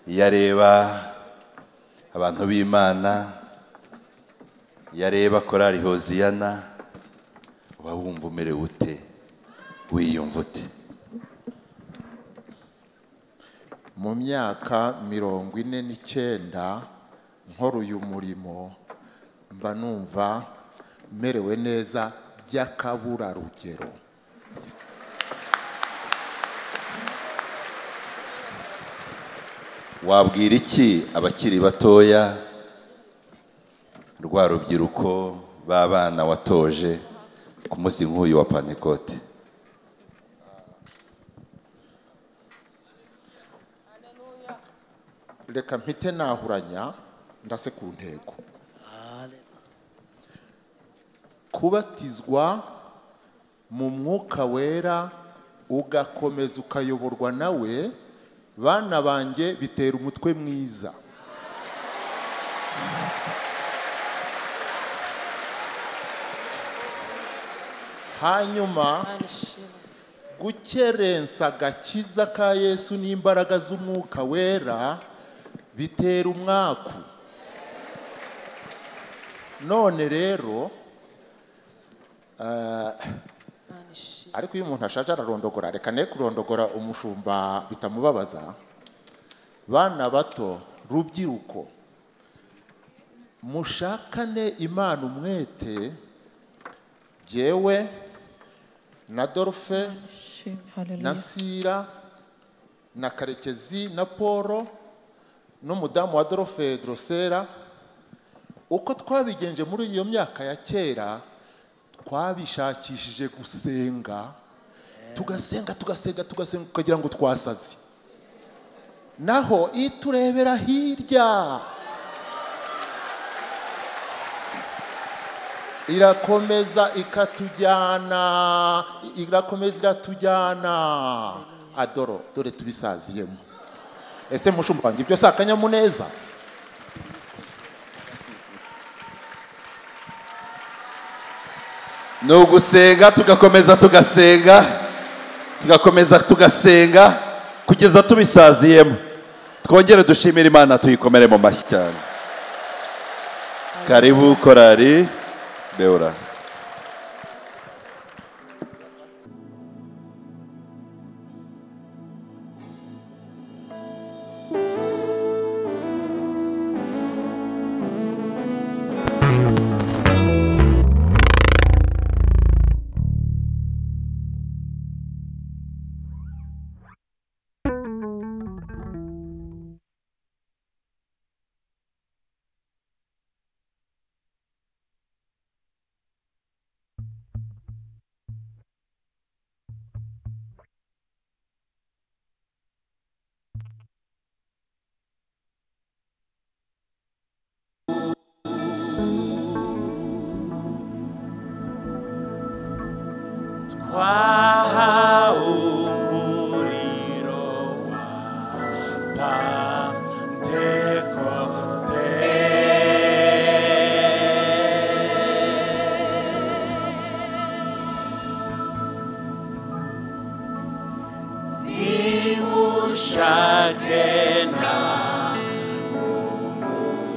Iyo areba abantu b'Imana, iyo areba korali Hoziyana, uba wumva umerewe ute, wiyumva ute? Mu myaka 49 nkora uyu murimo, mba numva merewe neza by'akaburarugero. Wabwira iki abakiri batoya, rwa rubyiruko b'abana watoje, ku munsi nk'uyu wa Pantekote? Reka mpite nahuranya ndase ku ntego. Kubatizwa mu Mwuka Wera, ugakomeza ukayoborwa nawe, bana banjye, bitera umutwe mwiza. Hanyuma gukerensa agakiza ka Yesu n'imbaraga z'Umwuka Wera bitera umwaku. None rero, ariko iyo umuntu ashaje ararondogora, reka ne kurondogora umushumba bitamubabaza. Bana bato, rubyiruko, mushakane Imana umwete. Jyewe na Dorfe na Nsira na Karekezi na Paul n'umudamu wa Dorfe Drosera, uko twabigenje muri iyo myaka ya kera, twabishakishije gusenga, tugasenga, tugasenga, tugasenga, ukagira ngo twasaze, naho iturebera hirya irakomeza ikatujyana, irakomeza iratujyana. Adoro dore tubisaziyemo. Ese mushumba wanjye, ibyo si akanyamuneza? Ni ugusenga, tugakomeza tugasenga, tugakomeza tugasenga kugeza tubisaziyemo. Twongere dushimire Imana, tuyikomere mu mashyi cyane. Karibu korari Beura. Twahawe umuriro wa Pantekote. Nimushake na umuriro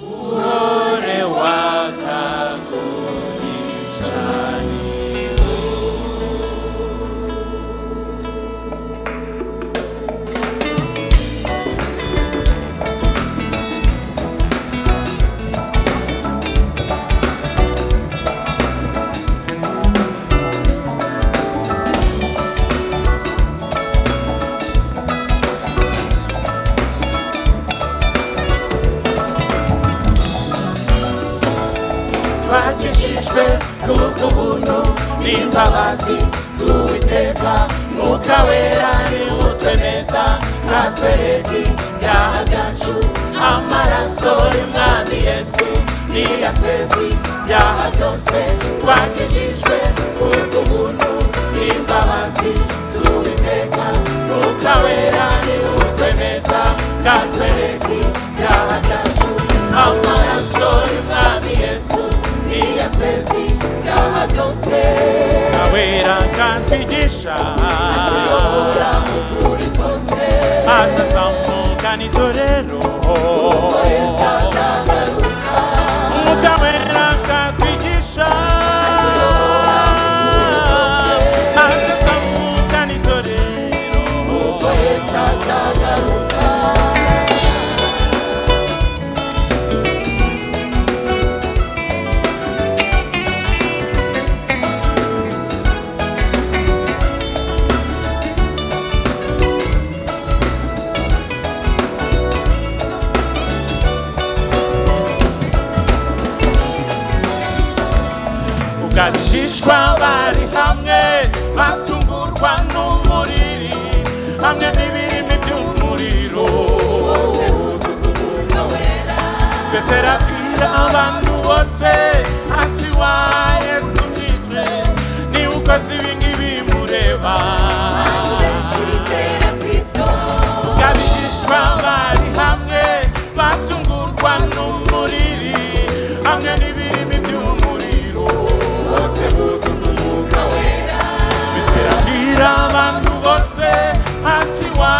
uhore waka ku gicaniro. Twakijijwe kubw'ubuntu n'imbabazi z'Uwiteka. Mwuka Wera niwe utwemeza, natwereka ibyaha byacu. Amaraso y'Umwami Yesu niyo atweza ibyaha byose. Twakijijwe kubw'ubuntu n'imbabazi z'Uwiteka. Mwuka Wera niwe utwemeza, natwereka ibyaha byacu. Amaraso Abigishwa bari hamwe batungurwa n'umuriri hamwe n'ibirimi by'umuriro. Petero abwira abantu bose ati wa Yesu mwishe ni ukoze ibi ngibi mureba. Abigishwa bari hamwe batungurwa n'umuriri hamwe n'ibirimi by'umuriro. Petero abwira abantu bose ati wa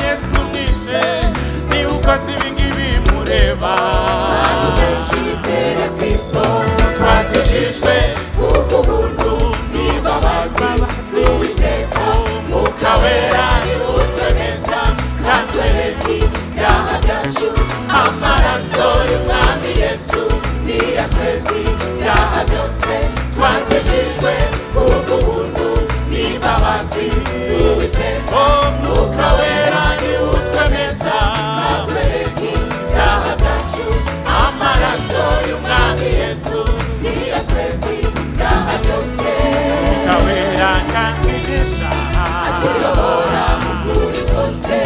Yesu mwishe ni ukoze ibi ngibi mureba. Twakijijwe kubw'ubuntu n'imbabazi z'Uwiteka, Mwuka Wera utwemeza natwereka ibyaha byacu, amaraso y'Umwami Yesu niyatweza ibyaha byose. Twakijijwe kubw'ubuntu n'imbabazi z'Uwiteka, Mwuka Wera utwemeza natwereka ibyaha byacu, amaraso y'Umwami Yesu niyatweza ibyaha byose. Mwuka Wera akatwigisha atuyobora mu kuri kose,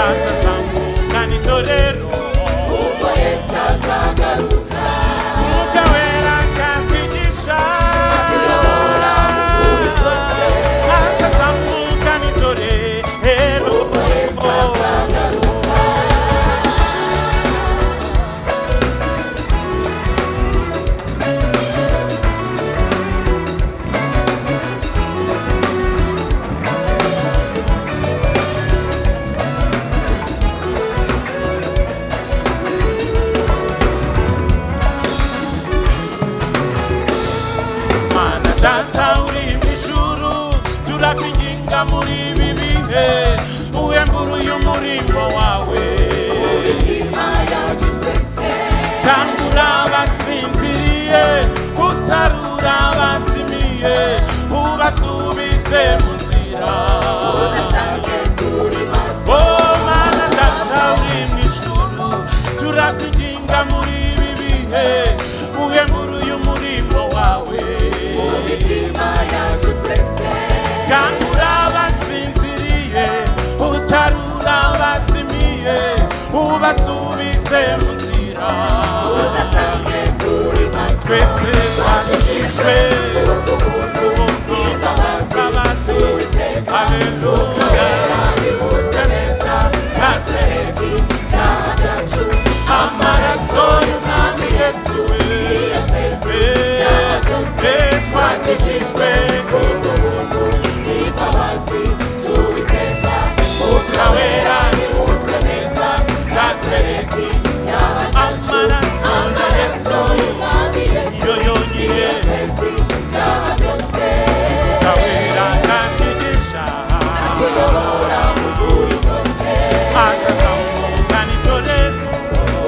azazamuka n'itorero ubwo Yesu azagaruka. Mwuka Wera akatwigisha atuyobora mu kuri kose, azazamuka n'itorero ubwo Yesu azagaruka. Mana Data uri mu ijuru, turakwinginga muri ibi bihe uhembure uyu murimo wawe. Kangura abasinziriye, utarura abazimiye, ubasubize mu nzira. Oh Mana Data uri mu ijuru, turakwinginga muri ibi bihe uhembure uyu murimo wawe. Kangura abasinziriye, utarura abazimiye, ubasubize mu nzira. Twese twakijijwe kubw'ubuntu n'imbabazi, haleluya, amaraso y'Umwami Yesu twakijijwe kubw'ubuntu n'imbabazi z'Uwiteka, Mwuka Wera utwemeza natwereka ibyaha byacu, amaraso y'Umwami Yesu yonyine Mwuka Wera akatwigisha atuyobora mu kuri kose, azazamuka n'itorero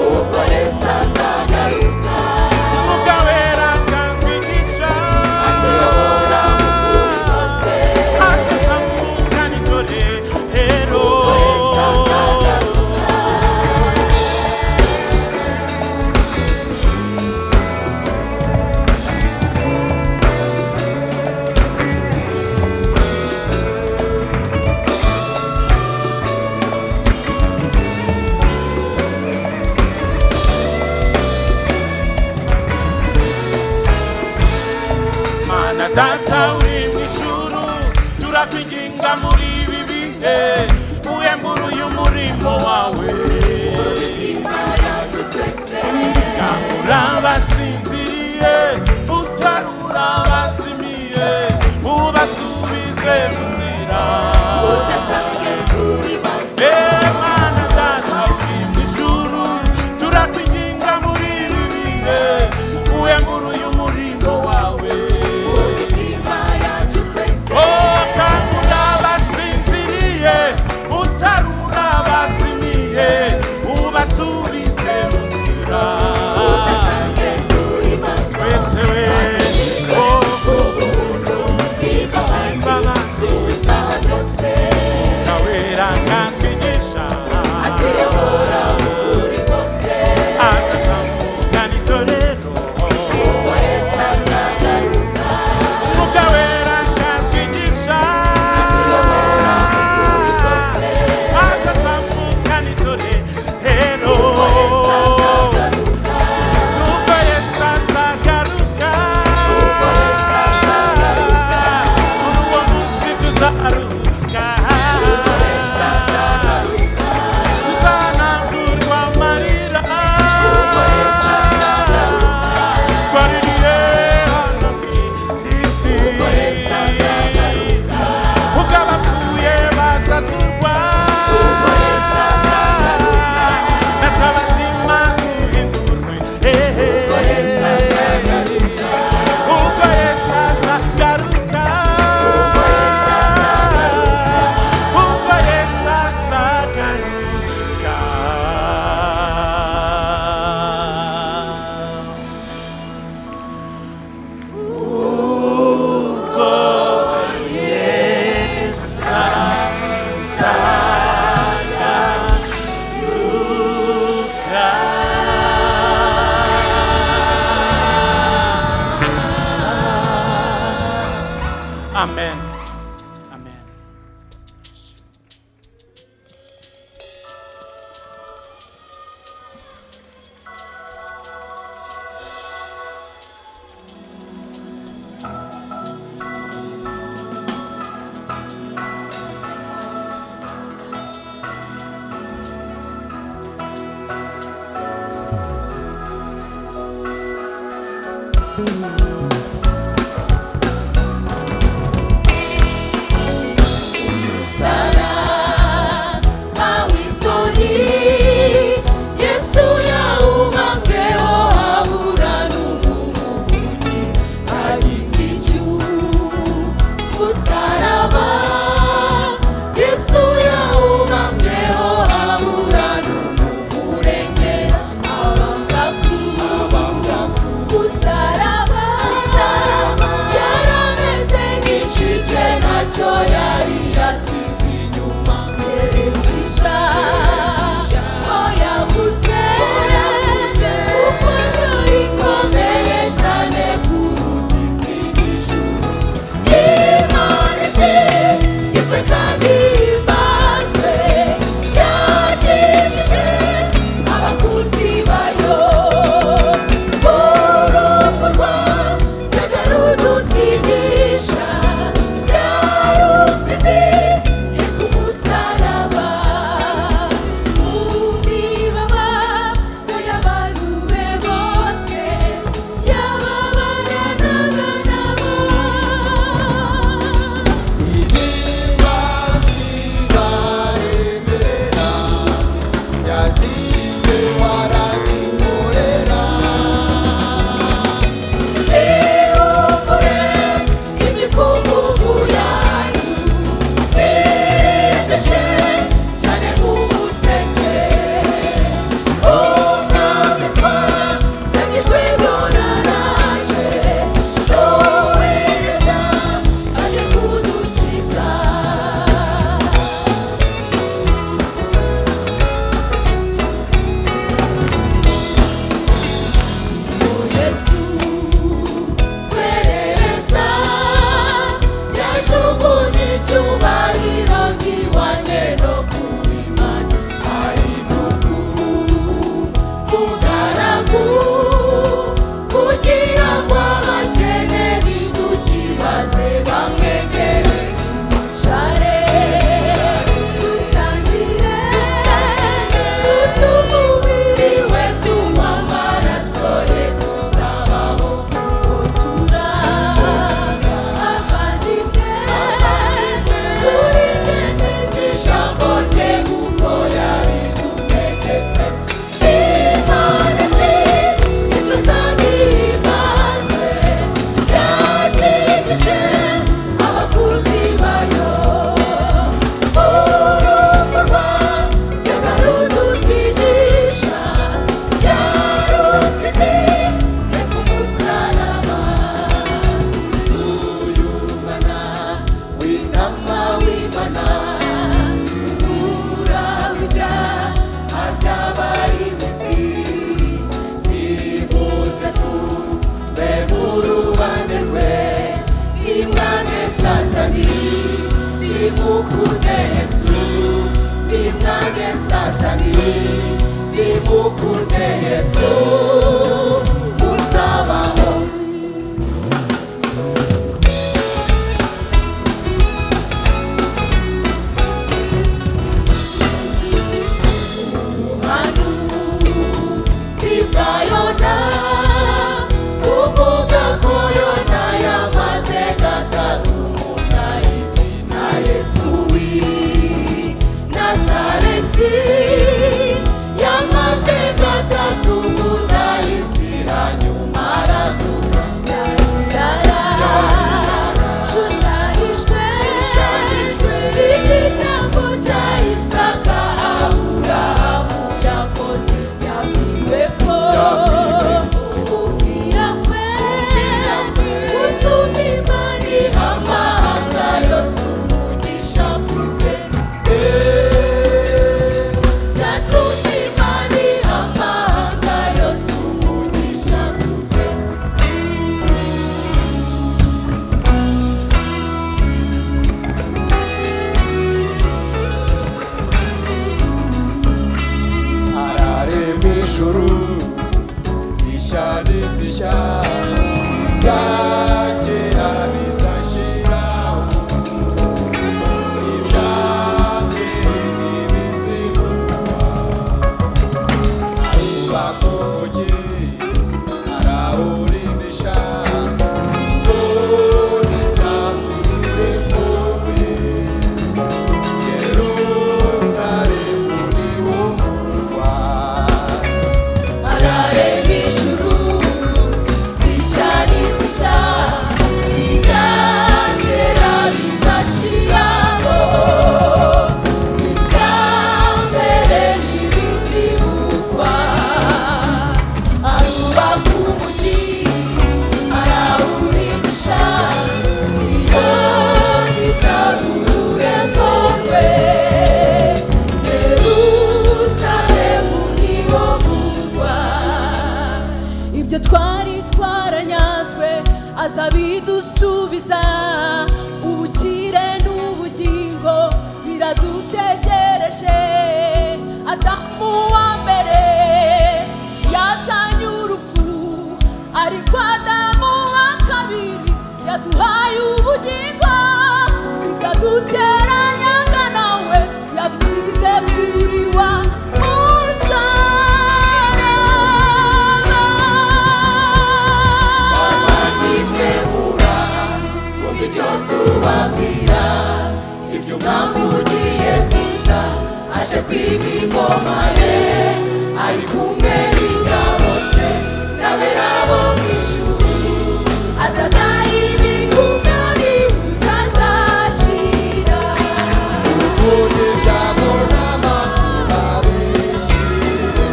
ubwo Yesu azagaruka. Mwuka Wera akatwigisha atuyobora mu kuri kose, azazamuka n'itorero ubwo Yesu azagaruka. Mana Data uri mu ijuru, turakwinginga muri ibi bihe uhembure uyu murimo wawe. Kangura abasinziriye, utarura abazimiye, ubasubize mu nzira. Mana Data uri mu ijuru, turakwinginga muri ibi bihe uhembure uyu murimo wawe. Oh, kangura abasinziriye, utarura abazimiye, ubasubize mu nzira. Twese we, oh, imbabazi. n'isishya Ibya bizashiraho Ibya mbere ntibizibukwa Arubaka umujyi arawurimbisha Siyoni izamuremurwe Yerusalemu ni wo murwa Ararema ijuru rishya n'isishya Ibya kera bizashiraho Ibya mbere ntibizibukwa Arubaka umujyi arawurimbisha Siyoni izamuremurwe Yerusalemu ni wo murwa Ibyo twari twaranyazwe azabidusubiza ubukire n'ubugingo biradutegereje Adamu wa mbere yazanye urupfu ariko Adamu wa kabiri yaduhaye ubugingo bikaduteranyaga nawe yabisize kuri wa musaraba Nitegura kumva icyo tubabwira Ibyo umwami ugiye kuza aje kwiba ingoma ye Ari kumwe n'ingabo ze n'abera bo mu ijuru Azaza ibigukami butazashira Uvuga ibyago n'amakuba bishire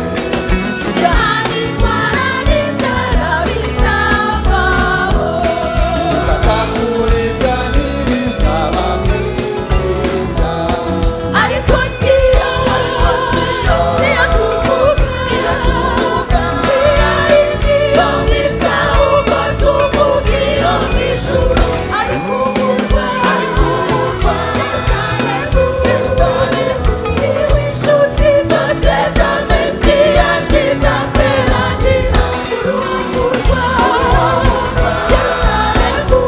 Kandi indwara n'inzara bizavaho Tatakuribwa n'ibizaba mu isi nshya Ariko siyo niyo tuvuga Siyo mwiza uko tuvuga iyo mu ijuru Ariko umurwa Yerusalemu niwe inshuti zose za Mesiya zizateranira kuri uwo murwa Yerusalemu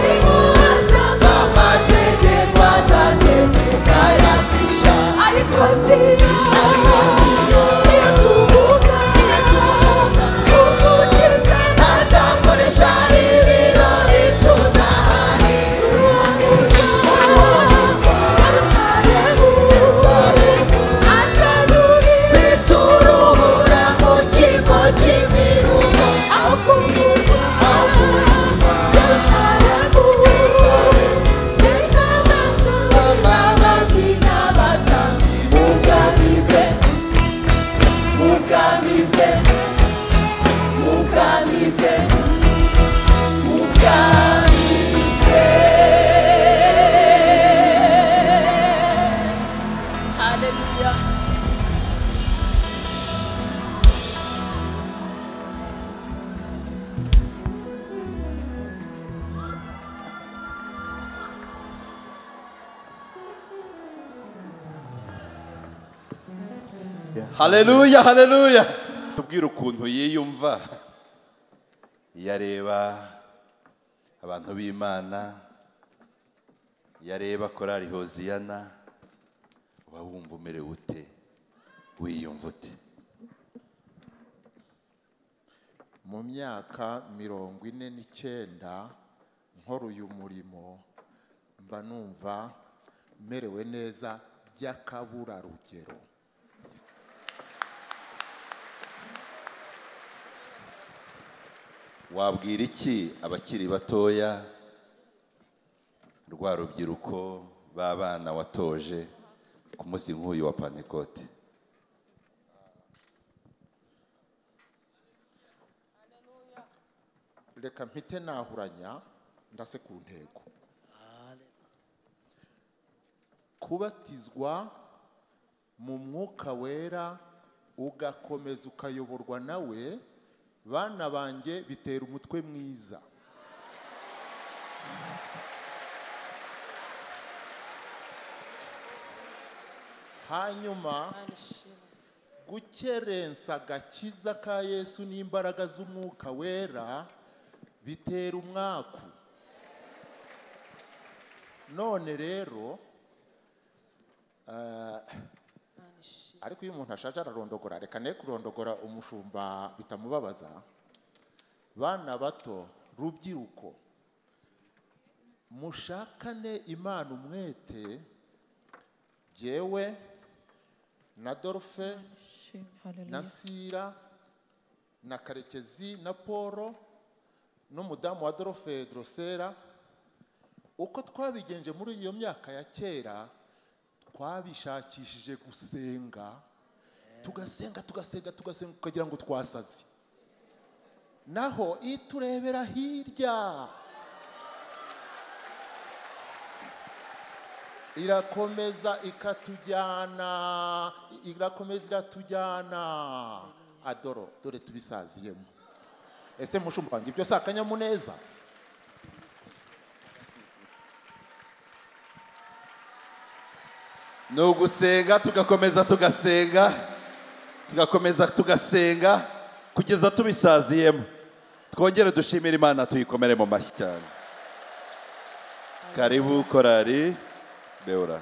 niho hazava Amategeko azategeka yasisha Ariko siyo niyo tuvuga Umukiza Azakoresha ibirori tudahari Biturubura mu cyimbo cy'imirunga Ubwami bwe, ubwami bwe, ubwami bwe. Hallelujah. Haleluya, haleluya. Tubwire ukuntu yiyumva yareba abantu b'Imana, yareba korali Hoziyana, uba wumva umerewe ute, wiyumva ute? Mu myaka 49 nkora uyu murimo mba numva merewe neza by'akaburarugero. Wabwira iki abakiri batoya, rwa rubyiruko b'abana watoje ku munsi nk'uyu wa Pentekote? Reka mpite nahuranya ndase ku ntego. Kubatizwa mu mwuka wera ugakomeza ukayoborwa nawe, bana banjye, bitera umutwe mwiza. Hanyuma Gukerensa agakiza ka Yesu n'imbaraga z'umwuka wera bitera umwaku. None rero ariko iyo umuntu ashaje ararondogora, reka ne kurondogora umushumba bitamubabaza. Bana bato, rubyiruko, mushakane Imana umwete. Jyewe na Dorfe na Nsira na Karekezi na Paul n'umudamu wa Dorfe Drosera, uko twabigenje muri iyo myaka ya kera, twabishakishije gusenga, tugasenga tugasenga tugasenga ukagira ngo twasaze, naho iturebera hirya irakomeza ikatujyana, irakomeza iratujyana. Adoro, dore tubisaziyemo. Ese mushumba wanjye, ibyo si akanyamuneza? Ni ugusenga tugakomeza tugasenga tugakomeza tugasenga kugeza tubisaziyemo. Twongere dushimire Imana, tuyikomere mu mashyi cyane. Karibu korari Beura.